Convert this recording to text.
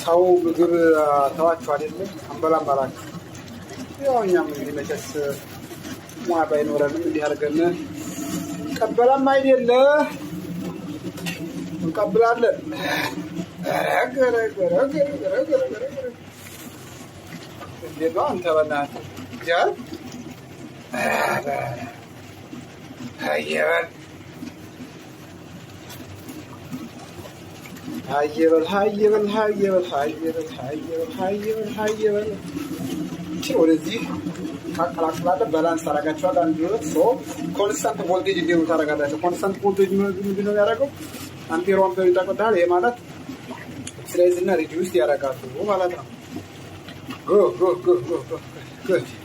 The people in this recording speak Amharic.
ሰው ምግብ ተዋችሁ አይደለም አንበላም አላችሁ። ያው እኛም እንግዲህ መቼስ ሙያ ባይኖረንም እንዲህ አድርገን ቀበላም አይደለ እንቀብላለን። ረግ ረግ ረግ ረግ ረግ ረግ። እንዴት ነው አንተ? በእናትህ እግዚአብሔር አየበል አየበል አየበል አየበል አየበል አየበል አየበል አየበል። እቺ ወደዚህ ታቀላቅላለህ። Balance ታደርጋቸዋለህ። አንድ ሁለት so constant voltage እንዲሆኑ ታደርጋላቸው። Constant voltage ምንድን ነው የሚያደርገው? አምፔሩ አምፔሩ ይጠቅዳል። ይሄ ማለት oxidize እና reduce ያደርጋሉ ማለት ነው። Go, go, go, go, go, good.